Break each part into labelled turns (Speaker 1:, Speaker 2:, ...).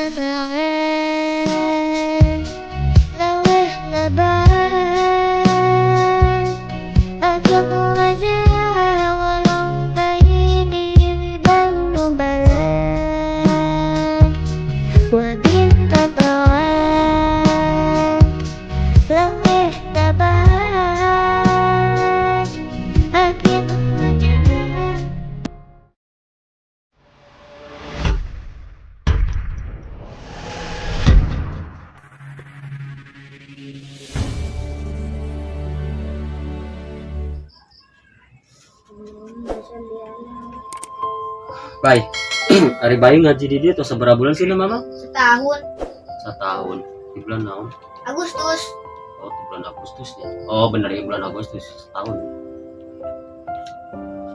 Speaker 1: تبعات لو احنا بعاد أكون رجاء ولو بعيد بل بلاد وبين تبعات لو احنا بعاد أكون رجاء.
Speaker 2: Bay, ari Bayu ngaji di dieu tos sabaraha bulan sih, Mama?
Speaker 3: Setahun.
Speaker 2: Setahun. Di bulan naon?
Speaker 3: Agustus.
Speaker 2: Oh, di bulan Agustus ya. Oh, bener ya, bulan Agustus setahun.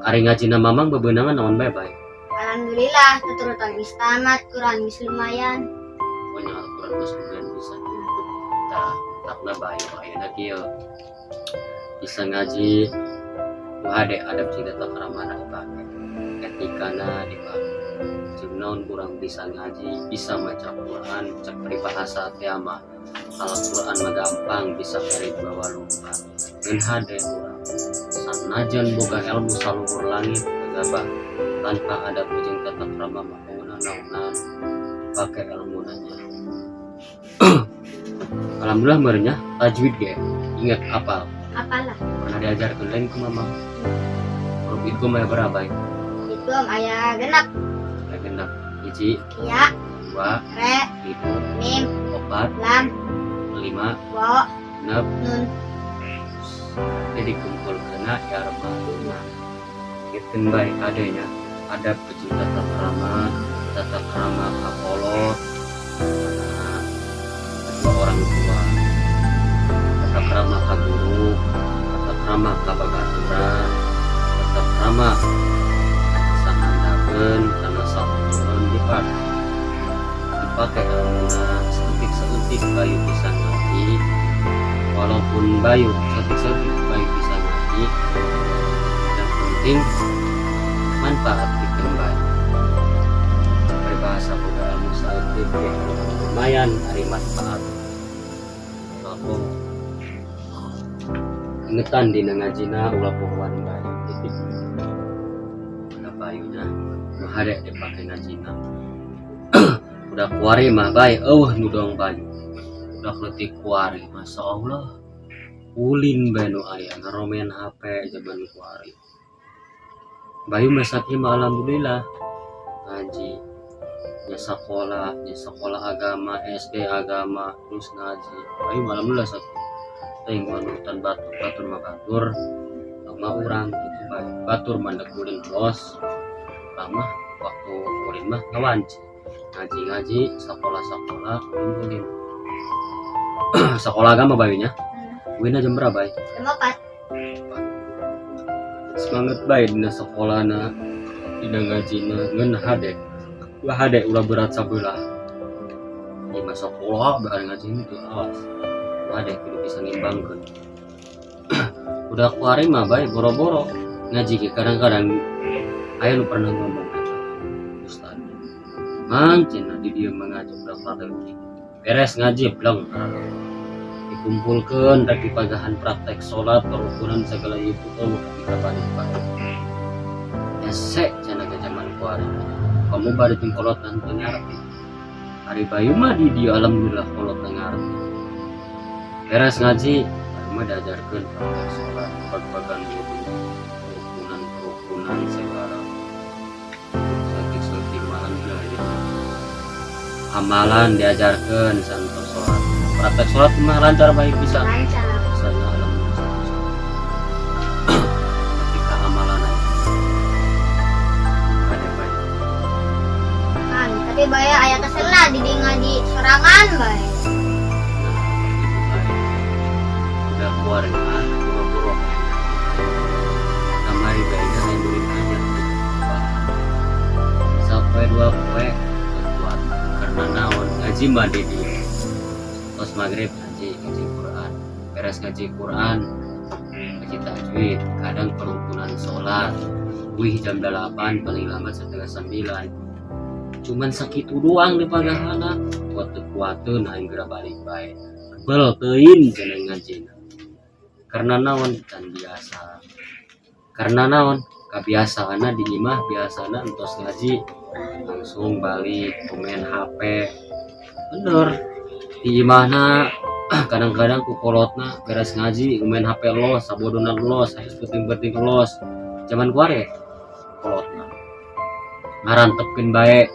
Speaker 2: Ari ngaji na Mamang bebenangan naon bae, Bay?
Speaker 3: Alhamdulillah, tuturutan geus tamat, Quran geus lumayan.
Speaker 2: Pokoknya Al-Quran geus lumayan bisa. Tah, takna Bayu ayeuna kieu. Bisa ngaji ku hade adab jeung tata kramana dipake. Etikana dipake. Jeung naon kurang bisa ngaji, bisa maca Quran, cek peribahasa teh mah Al-Quran mah gampang bisa kari bawa lupa. Ngan hade urang. Sanajan boga ilmu saluhur langit gagabah tanpa adab jeung tata krama mah pokona naonan pake ilmu nanya. Alhamdulillah meureun tajwid ge ingat apal.
Speaker 3: Apalah.
Speaker 2: Pernah diajarkan lain ku Mama. Huruf idgham aya berapa ya?
Speaker 3: Itu om aya 6.
Speaker 2: Aya 6. 1,
Speaker 3: Ya,
Speaker 2: 2,
Speaker 3: re,
Speaker 2: 3,
Speaker 3: mim,
Speaker 2: 4,
Speaker 3: lam,
Speaker 2: 5,
Speaker 3: wa,
Speaker 2: 6,
Speaker 3: nun.
Speaker 2: Jadi kumpul kena ya 5. Ingetin baik adanya adab jeung tata krama, tata krama ka kolot, anak, kedua orang tua, tata krama ka guru, tata krama ka babaturan, tata krama sahandapeun kana sahutureun dipake. Dipake ilmuna saeutik-saeutik Bayu bisa ngaji, walaupun Bayu saeutik-saeutik Bayu bisa ngaji, yang penting manfaat pikeun Bayu. Peribahasa boga ilmu saeutik ge lumayan ari manfaat. Lapo ingetan dina ngajina ulah pohoan Bayu titik. Da Bayuna nu hade dipake ngajina. Udah kuari mah bae eueuh nu dong Bayu. Udah leutik kuari Masya Allah. Ulin bae nu aya ngaromen HP zaman kuari. Bayu mah sakieu mah alhamdulillah ngaji nya sakola, nya sekolah agama, SD agama, terus ngaji. Bayu mah alhamdulillah sakieu. Teuing manurutan batur, batur mah batur, mah urang kitu bae. Batur mah ndek ulin los, lama waktu ulin mah ngawanci. Ngaji-ngaji, sekolah-sekolah, ulin. Sekolah agama Bayunya. Uinna jam berapa, Bay?
Speaker 3: Jam 4.
Speaker 2: Semangat bae dina sekolahna, dina ngajina, ngeun hade. Ulah hade ulah berat sabelah. Di masa sekolah bari ngaji itu awas. Ulah hade kudu bisa ngimbangkeun. Udah kuari mah bae boro-boro ngaji ge kadang-kadang aya nu pernah ngomong eta ustad. Mang cenah di dieu mah ngaji udah leutik. Beres ngaji bleng. Dikumpulkeun rek dipagahan praktek salat, kerukunan segala itu eueuh kita balik bae. Hese cenah ge zaman kuari. Kamu bari jeung kolot teu ngarti. Ari Bayu mah di dieu alhamdulillah kolot teu ngarti. Beres ngaji, Bayu mah diajarkeun praktek salat, pag-pagan wudu, kerukunan-kerukunan segala. Saeutik-saeutik mah alhamdulillah ieu. Amalan diajarkeun santos salat. Praktek salat mah lancar baik bisa.
Speaker 3: Lancar.
Speaker 2: Bisanya alhamdulillah. Ketika amalan ada baik.
Speaker 3: Kan, tapi bae aya keselna di dieu ngaji sorangan bae.
Speaker 2: Nah, itu baik. Udah keluar mah boro-boro. Kamari bae aya murid anyar sampai 2 poe kuat karena naon ngaji mah di dieu. Tos maghrib ngaji, ngaji Quran. Beres ngaji Quran, ngaji tajwid, kadang perukunan sholat. Wih jam 8 paling lambat 8.30. Cuman sakitu doang di pagahana, kuat teu kuateun aing geura balik bae. Kebel teuing cenah ngajina. Karena naon? Can biasa. Karena naon? Kabiasaanna di imah biasana entos ngaji langsung balik main HP. Bener. Di imahna kadang-kadang ku kolotna beres ngaji main HP los, sabodona los, harus penting-penting los. Zaman kuari kolotna ngarantepkeun bae.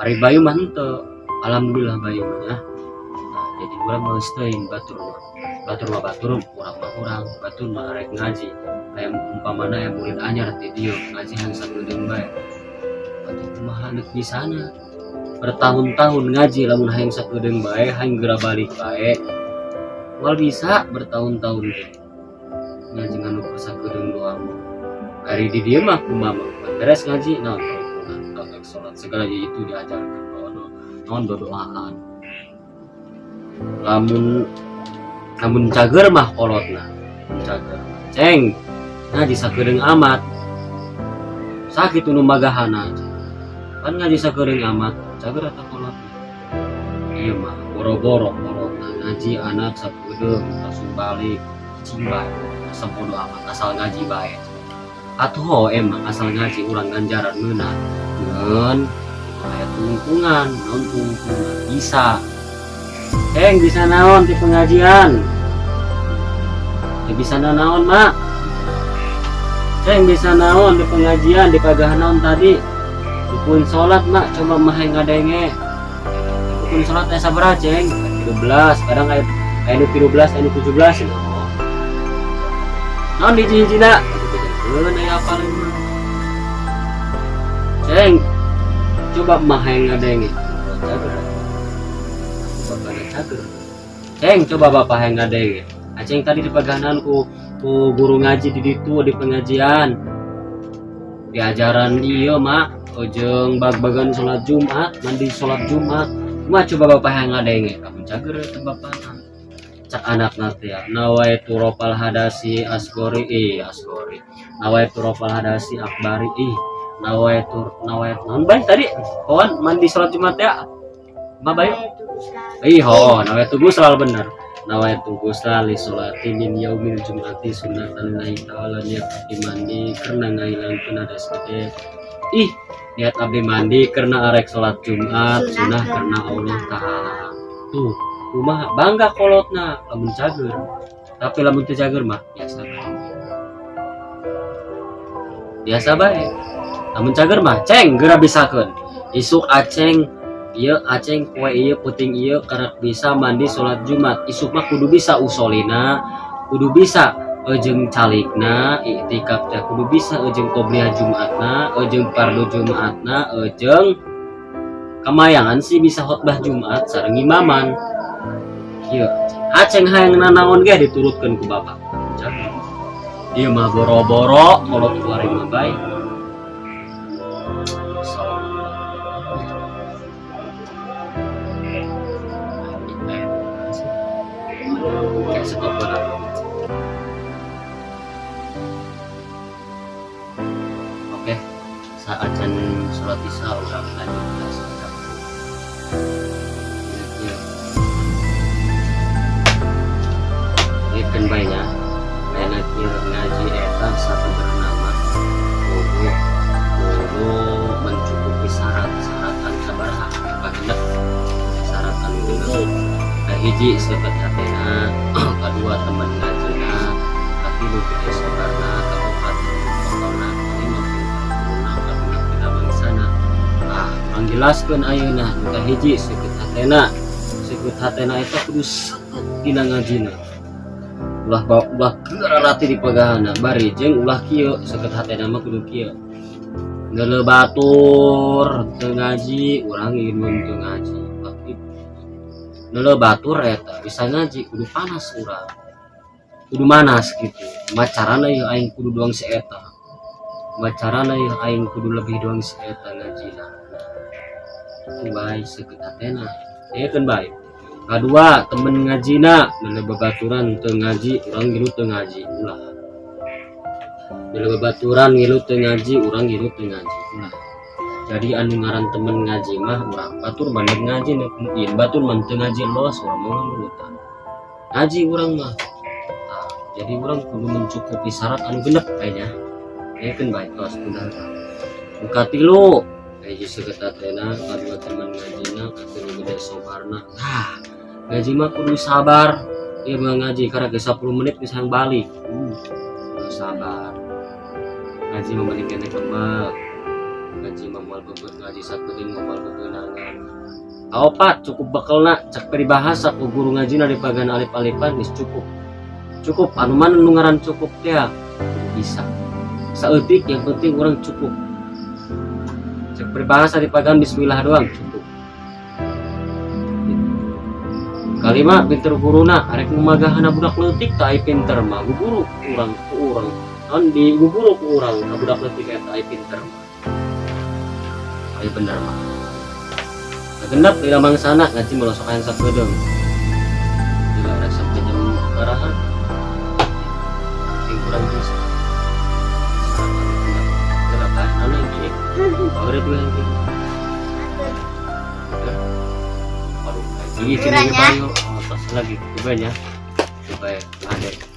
Speaker 2: Ari Bayu mah henteu. Alhamdulillah Bayu mah ya. Nah, jadi urang mah geus teuing batur mah. Batur mah batur, urang mah urang, batur mah arek ngaji. Aya umpamana aya murid anyar ti dieu ngaji hayang sakedeung bae. Atuh kumaha deuk bisana? Bertahun-tahun ngaji lamun hayang sakedeung bae, hayang geura balik bae. Moal bisa bertahun-tahun teh. Ngaji ngan ukur sakedeung doang. Ari di dieu mah kumaha mah beres ngaji naon praktek sholat segala itu diajarkan bahwa naon dodoaan. Lamun lamun cager mah kolotna cager ceng ngaji sakedeung amat sakit nu magahana kan ngaji sakedeung amat cager eta kolotna. Ieu mah boro-boro kolotna ngaji anak sakedeung langsung balik cicing bae asa bodo amat asal ngaji bae. Atuh emang asal ngaji urang ganjaran meunang ngeun aya tungtungan naon tungtungan bisa ceng bisa naon di pengajian ya bisa naon mak ceng bisa naon di pengajian di pagahan naon tadi rukun sholat mak coba mah ngadenge rukun sholat aya sabaraha ceng 13 kadang aya aya nu 13 aya nu 17 ya naon di hiji-hijina bejakeun aya apa mah ceng coba mah ngadenge cager bapakna cager ceng coba bapak yang ngadenge aceng tadi di pagahanan ku guru ngaji di ditu di pengajian diajaran ieu mak jeung bag-bagan sholat Jumat mandi sholat Jumat mah coba bapak yang ngadenge kamu cager eta bapakna cak anak teh ya nawaitu rofal hadasi asgori asgori nawaitu rofal hadasi akbari nawaitu nawaitu naon bae tadi kawan mandi sholat Jumat ya ma bayu ih ho nawaitu gusla bener nawaitu gusla li sholati min yaumil jum'ati sunnatan lillahi ta'ala niat abdi mandi karena ngahilangkeun hadas gede ih niat abdi mandi karena arek sholat Jumat sunnah karena Allah ta'ala tuh kumaha bangga kolotna lamun cager tapi lamun teu cager mah biasa bae biasa bae lamun cager mah ceng geura bisakeun isuk aceng ieu aceng poe ieu puting ieu karak bisa mandi sholat Jumat isuk mah kudu bisa usolina kudu bisa jeung calikna iktikaf teh kudu bisa jeung qobliyah Jumatna jeung fardu Jumatna jeung kamayangan sih bisa khotbah Jumat sareng imaman kieu aceng hayang nanaon ge diturutkeun ku bapak ieu mah boro-boro kolot kuari mah bae. Kayak stop lah. Oke, saat can sholat isya urang lanjut kelas. Ini kan banyak enak ngaji eta sabenerna mah kudu kudu mencukupi syarat-syarat anu sabaraha genep syarat anu genep kahiji seukeut hatena kadua temen ngajina katilu gede sabarna kaopat kotorna kalima pinter kagenep dina bangsana. Ah urang jelaskeun ayeuna nu kahiji seukeut hatena seukeut hatena eta kudu seukeut dina ngajina ulah ulah geura di pagahana bari jeung ulah kieu seukeut hatena mah kudu kieu ngeuleuh batur teu ngaji urang ngiluan teu ngaji ulah kitu ngeuleuh batur eta bisa ngaji kudu panas urang kudu manas gitu macarana ieu aing kudu doang si eta macarana ieu aing kudu lebih doang si eta ngajina bae seukeut hatena ieu keun bae. Kadua temen ngajina ngeuleuh babaturan teu ngaji urang ngilu teu ngaji ulah ngeuleuh babaturan ngilu teu ngaji urang ngilu teu ngaji ulah Jadi anu ngaran temen ngaji mah urang batur mah nek ngaji nek muin, batur mah teu ngaji los urang mah nurutan. Ngaji urang mah. Nah, jadi urang kudu mencukupi syarat anu genep kayaknya. Ya kan baik tos udah. Buka tilu. Kayak justru tena kadua teman ngajina katilu gede sobarna. Nah, ngaji mah kudu sabar. Ieu mah ngaji karena ke 10 menit bisa balik. Kudu sabar. Ngaji mah mending kene kembang. Ngaji mah moal bebeut, ngaji sakedeung mah moal bebeunangan. Kaopat, cukup bekelna. Cek peribahasa ku guru ngajina di bagian alif-alifan geus cukup. Cukup anu mana nu ngaran cukup teh kudu bisa. Saeutik yang penting orang cukup. Cek peribahasa di pagan bismillah doang cukup. Gitu. Kalima, pinter guruna. Arek numagahana budak leutik tah, ai pinter mah guguru urang ku urang. Naon di guguru ku urang ka budak leutik eta, ai pinter mah. Ai bener mah. Genep, lila mangsana ngaji mah sok aya sakedeung. Lila rek sampai jam baraha. Sing kurang bisa. Lila tah naon yang kieu? Baure tuh yang kieu. Aduh, ini sini
Speaker 3: Ukurannya.
Speaker 2: Bayu. Oh, tos lagi coba ya. Coba ya, adek.